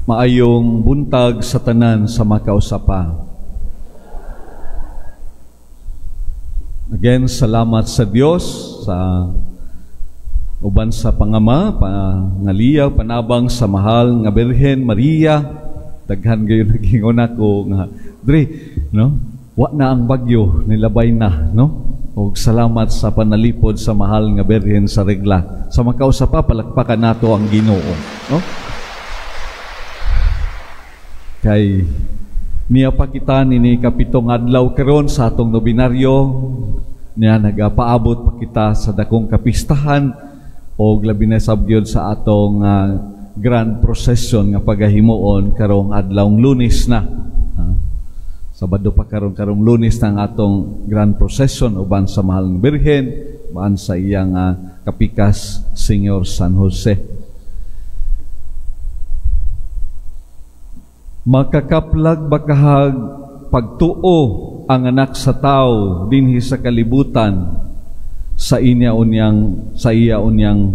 Maayong buntag sa tanan sa makausapa. Again, salamat sa Dios sa uban sa pangama, pangaliyaw, panabang sa mahal nga Birhen Maria. Daghan gayon nagingon ako nga dre, no? Wa na ang bagyo, nilabay na, no? Og salamat sa panalipod sa mahal nga Birhen sa regla. Sa makausapa, palakpakan nato ang Ginoo, no? Kay niya pa kita nini kapitong adlaw karon sa atong nobinaryo, niya nagapaabot pa kita sa dakong kapistahan og labi na sab gyud sa atong grand procession nga pagahimuon karong adlawng Lunes na. Sabado pa karon, karong Lunes na ang atong grand procession uban sa mahal nga Birhen, uban sa iyang kapikas Senyor San Jose. Makakaplag bakahag pagtuo ang anak sa tao dinhi sa kalibutan sa inya unyang, sa iya unyang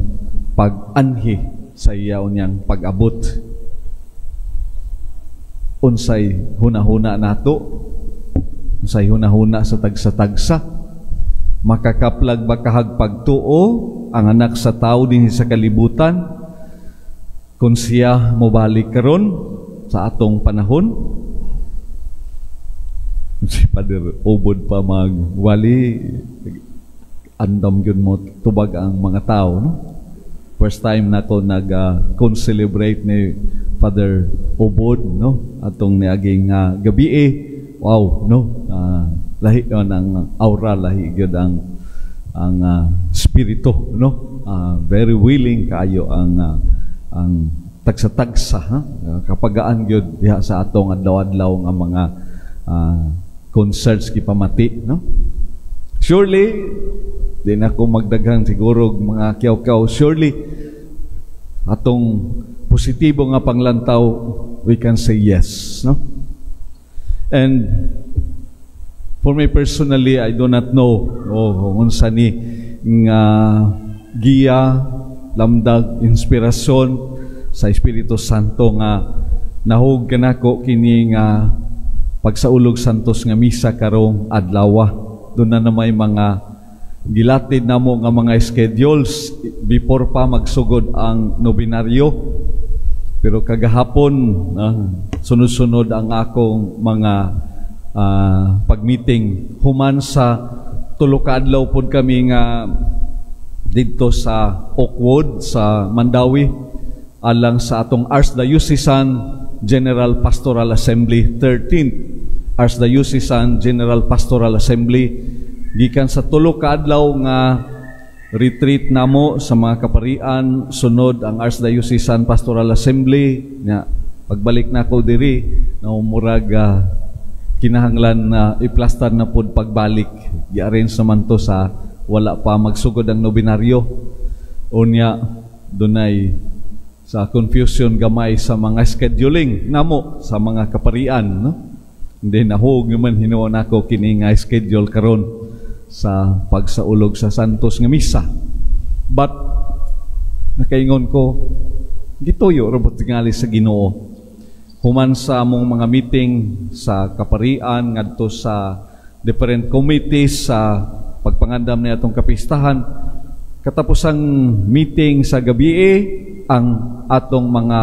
pag-anhi, sa iya unyang pag-abot. Unsay hunahuna nato, unsay hunahuna sa tagsa-tagsa. Makakaplag bakahag pagtuo ang anak sa tao dinhi sa kalibutan kung siya mobalik karon sa atong panahon. Si Father Ubod pa magwali, andam gyud mo tubag ang mga tao, no? First time na ako nag-concelebrate ni Father Ubod, no? Atong niaging gabi, wow, no? Lahi yun ang aura, lahi gyud ang spirito, no? Very willing kaayo ang tagsa-tagsa, ha? Kapagaan gyud diha sa atong adlaw-adlaw nga mga concerts gipamati, no? Surely di na ko magdaghang siguro mga kiyaw-kiyaw. Surely atong positibo nga panglantaw, we can say yes, no? And for me personally, I do not know kung unsa ni nga giya, lamdag, inspirasyon sa Espiritu Santo nga nahug kanako kini nga pagsaulog Santos nga misa karong adlaw. Doon na may mga gilatid namo nga mga schedules before pa magsugod ang nobinaryo. Pero kagahapon, sunod-sunod ang akong mga pag-meeting. Human sa tulo ka adlaw pod kami nga didto sa Oakwood sa Mandawi alang sa atong Archdiocesan General Pastoral Assembly, 13th Archdiocesan General Pastoral Assembly. Gikan sa tulo ka adlaw nga retreat namo sa mga kaparian, sunod ang Archdiocesan Pastoral Assembly. Nya pagbalik nako diri, na murag kinahanglan na iplastar na pod pagbalik. Gi-arrange naman to sa wala pa magsugod ang nobinaryo. Unya dunay sa confusion gamay sa mga scheduling namo sa mga kaparian, no? Hindi nahug naman hinuon nako kini nga schedule karon sa pagsaulog sa Santos nga misa. But nakaingon ko, gituyo ra tingali sa Ginoo. Human sa among mga meeting sa kaparian ngadto sa different committees sa pagpangandam ni atong kapistahan, katapos ang meeting sa gabi, ang atong mga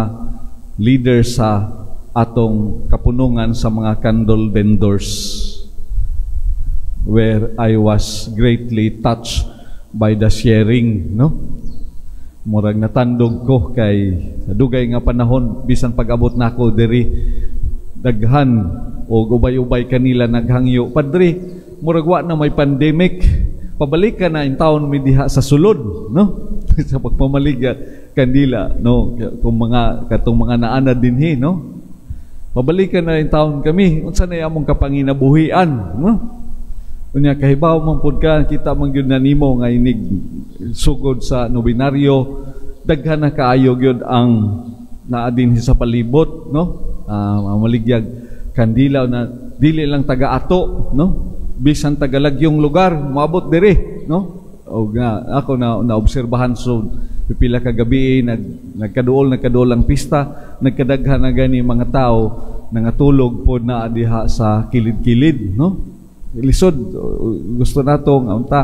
leader sa atong kapunungan sa mga candle vendors, where I was greatly touched by the sharing, no? Murag natandog ko kay sa dugay nga panahon, bisan pag-abot nako diri, daghan og ubay-ubay kanila naghangyo, "Padre, murag wa na may pandemic, pabalik ka na in taon mi diha sa sulod," no? Sa pagpamaligya kandila, no? Kung mga katong mga naana dinhi, no? "Pabalik ka na in taon kami, unsa na among kapanginabuhian, no?" Unya kahibaw man pud ka, kita man gyud na nimo nga inig sugod sa nobinaryo, daghan na kaayo gyud ang naa dinhi sa palibot, no? Maligyag kandila na dili lang taga-ato, no? Bisan tagalagyong lugar moabot diri, no? Og nga ako na naobserbahan so pipila ka gabi nagkaduol ang pista, nagkadaghan na gani mga tao nangatulog pod na diha sa kilid-kilid, no? Lisod. Gusto nato nga unta,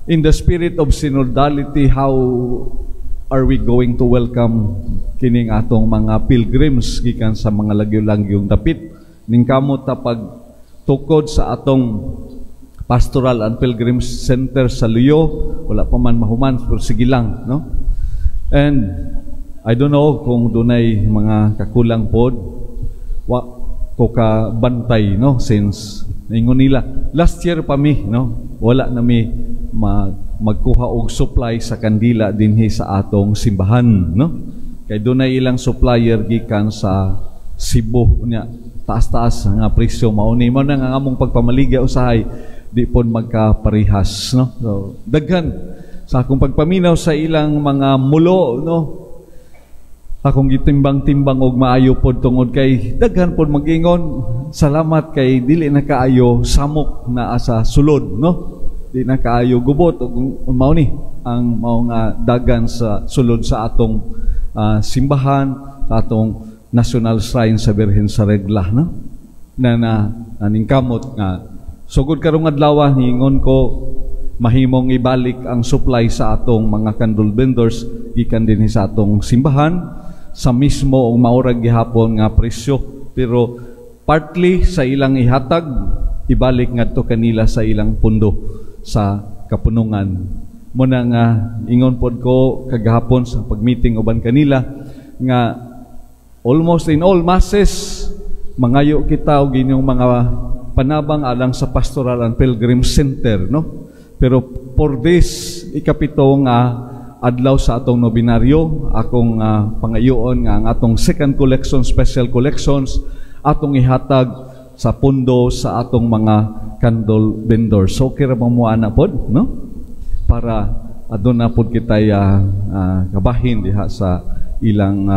in the spirit of synodality, how are we going to welcome kining atong mga pilgrims gikan sa mga lagyo-lagyong dapit? Ning kamot ta pag tukod sa atong Pastoral and Pilgrim Center sa Luyo, wala pa man mahuman, pero sige lang, no? And I don't know kung dunay mga kakulang pod, wa ko ka bantay, no? Since ingon nila last year pa mi, no, wala na mi magkuha og supply sa kandila dinhi sa atong simbahan, no? Kay dunay ilang supplier gikan sa Cebu nya taas-taas nga presyo. Mao ni mo na nga among pagpamaligya usahay di pod magkaparehas, no? So daghan sa akong pagpaminaw sa ilang mga mulo, no, akong gitimbang-timbang og maayo pod tungod kay daghan pod mag-ingon, "Salamat kay dili na kaayo samok na sa sulod," no? Di na kaayo gubot ug mao ni ang mao nga dagan sa sulod sa atong simbahan, sa atong National Shrine sa Birhen sa Regla, no? Na na naningkamot nga sugod karong adlaw, ningon ko, mahimong ibalik ang supply sa atong mga candle vendors gikan dinhi sa atong simbahan sa mismo o maurag gihapon nga presyo, pero partly sa ilang ihatag, ibalik ngadto kanila sa ilang pundo sa kapunungan. Muna nga ingon pod ko kagahapon sa pagmeeting uban kanila nga almost in all masses mangayo kita og inyong mga panabang alang sa Pastoral and Pilgrim Center, no? Pero for this ikapito nga adlaw sa atong nobinaryo, akong pangayoon nga ang atong second collection, special collections, atong ihatag sa pundo sa atong mga candle vendors. So okay ra ba mo ana pod, no? Para aduna pod kita kabahin diha sa ilang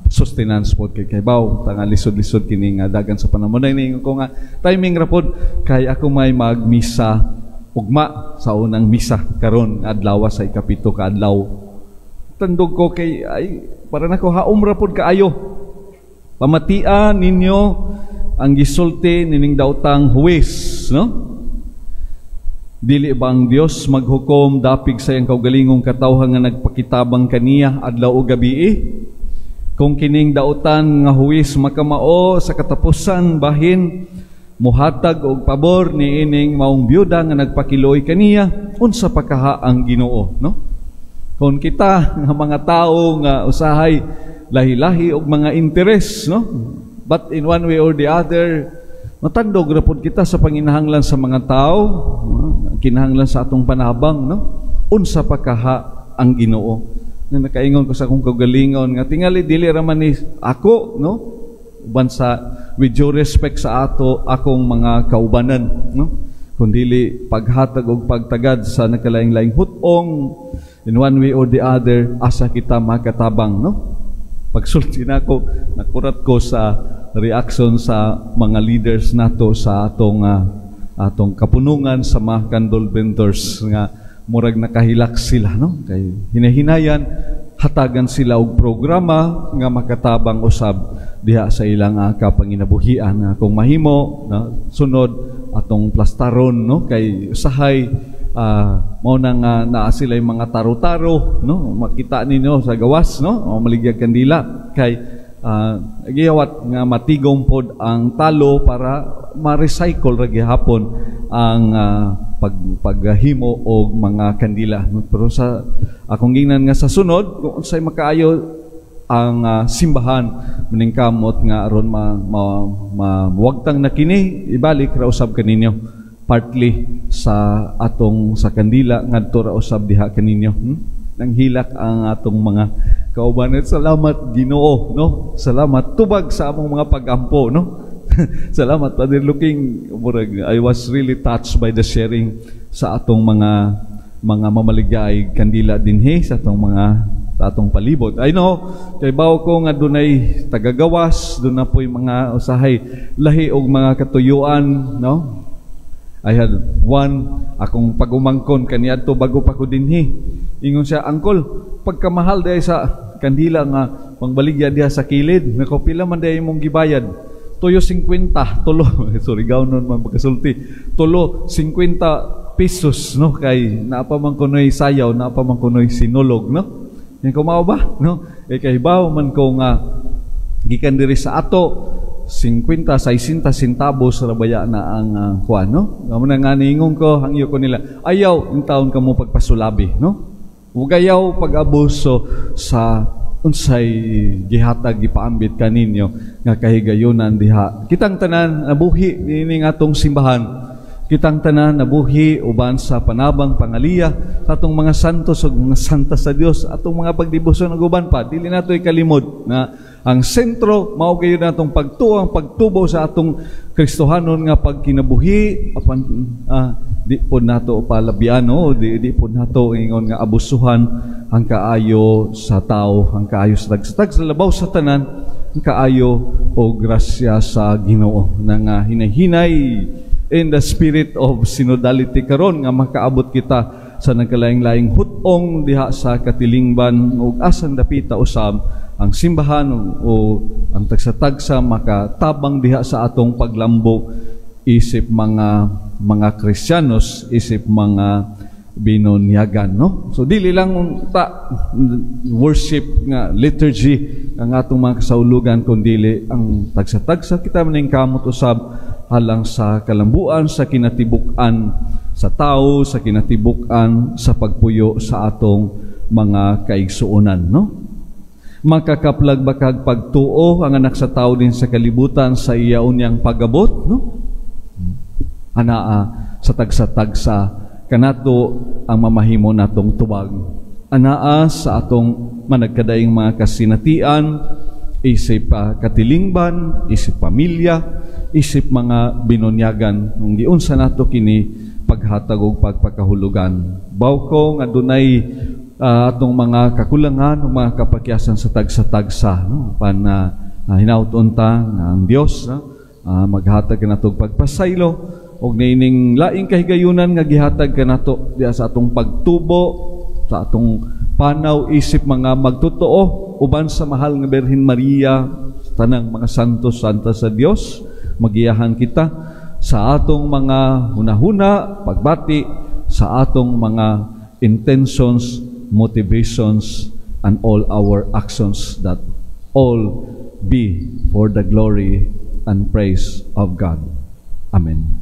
sustenance pod, kay kaybaw tanga lisod-lisod kini nga dagan sa panahon. Ni ko nga timing ra pod kay ako may magmisa ugma sa unang misa karon adlaw sa ikapito ka adlaw. Tandog ko kay ay para nako haom ra pod kaayo. Pamatian ninyo ang gisulti nining daotang huwes, no? Dili ba ang Dios maghukom dapig sa iyang kaugalingong katawhan nga nagpakitabang kaniya adlaw o gabi? Kung kining dautan nga huwes makamao sa katapusan, bahin muhatag og pabor niining maong byuda nga nagpakiluoy kaniya, unsa pa kaha ang Ginoo, no? Kung kita nga mga tao nga usahay lahi-lahi og mga interes, no? But in one way or the other, matandog ra pod kita sa panginahanglan sa mga tao, no? Kinahanglan sa atong panabang, no? Unsa pa kaha ang Ginoo? Nga nakaingon ko sa akong kaugalingon nga tingali dili ra man ni ako, no? Uban sa with due respect sa ato akong mga kaubanan, no? Kung dili paghatag og pagtagad sa nakalaing-laing hutong, in one way or the other asa kita makatabang, no? Pagsulti nako, nakurat ko sa reaction sa mga leaders nato sa atong kapunungan sa mga candle vendors nga murag nakahilak sila, no? Kay hinahinayan hatagan sila og programa nga makatabang usab diha sa ilang kapanginabuhian nga kung mahimo, no, sunod atong plastaron, no? Kay usahay mao na nga naa sila mga taro-taro, no? Makita ninyo sa gawas, no, o maligyag kandila kay giyawat nga matigom pod ang talo para ma-recycle ra gihapon ang paghimo og mga kandila, no? Pero sa akong gingnan nga sa sunod kung unsay makaayo ang simbahan maningkamot nga aron ma wagtang na kini, ibalik ra usab kaninyo partly sa atong sa kandila ngadto ra usab diha kaninyo. Nang hilak ang atong mga kauban. Salamat Ginoo, no? Salamat tubag sa among mga pagampo, no? Salamat, Father Looking. Murag I was really touched by the sharing sa atong mga mamaligay kandila dinhi sa atong mga sa atong palibot. I know, kay bawo ko nga dunay tagagawas, duna po'y mga usahay lahi og mga katuyuan, no? I had one akong pagumangkon kaniadto bago pa ko dinhi. Ingon siya, "Uncle, pagkamahal diay sa kandila nga pangbaligya diha sa kilid. Nako, pila man diay imong gibayad?" "Tuyo 50, tulo." Sorry, gawnon man pagkasulti. Tulo 50 pesos, no, kay naa pa man kunoy sayaw, naa pa man kunoy sinulog, no. Yan ko mao ba, no? Eh kay baw man ko nga gikan diri sa ato 50 60 centavos ra baya na ang kuan, no. Amo na nga niingon ko, hangyo ko nila, ayaw intawon kamo pagpasulabi, no. Ug ayaw pag-abuso sa unsay gihatag, gipaambit kaninyo nga kahigayunan diha. Kitang tanan nabuhi niini atong simbahan. Kitang tanan nabuhi uban sa panabang, pangaliya sa atong mga santos ug mga santa sa Dios, atong mga pagdebosyon ug uban pa. Dili nato ikalimod na ang sentro mao gayud natong pagtuo, pagtubo sa atong Kristohanon nga pagkinabuhi, apan di pod nato palabian, no, di pod nato ingon nga abusuhan ang kaayo sa tao, ang kaayo sa tagsa, sa labaw sa tanan ang kaayo o grasya sa Ginoo na nga hinay-hinay in the spirit of synodality karon nga makaabot kita sa nagkalaing-laing hutong diha sa katilingban ug asan dapita usab ang simbahan o ang tagsa-tagsa makatabang diha sa atong paglambo isip mga Kristiyanos, isip mga binunyagan, no. So dili lang ta worship nga liturgy ang atong mga kasaulugan, kundili ang tagsa-tagsa kita maning kamot usab alang sa kalambuan, sa kinatibuk-an sa tao, sa kinatibuk-an sa pagpuyo sa atong mga kaigsuonan, no. Makakaplag ba kag pagtuo ang Anak sa Tao din sa kalibutan sa iya unyang pagabot, no? Anaa sa tagsa-tagsa kanato ang mamahimo natong tubag. Anaa sa atong managkadaing mga kasinatian isip katilingban, isip pamilya, isip mga binunyagan. Kung giunsa nato kini paghatag og pagpakahulugan. Baw ko nga dunay atong mga kakulangan o mga kapakyasan sa tagsa-tagsa, no, pan hinaut unta nga ang Dios, no, maghatag kanato og pagpasaylo og niining laing kahigayunan nga gihatag kanato diha sa atong pagtubo, sa atong panaw isip mga magtotoo uban sa mahal nga Birhen Maria, sa tanang mga santos, santa sa Dios. Magiyahan kita sa atong mga hunahuna, pagbati sa atong mga intentions, motivations, and all our actions, that all be for the glory and praise of God. Amen.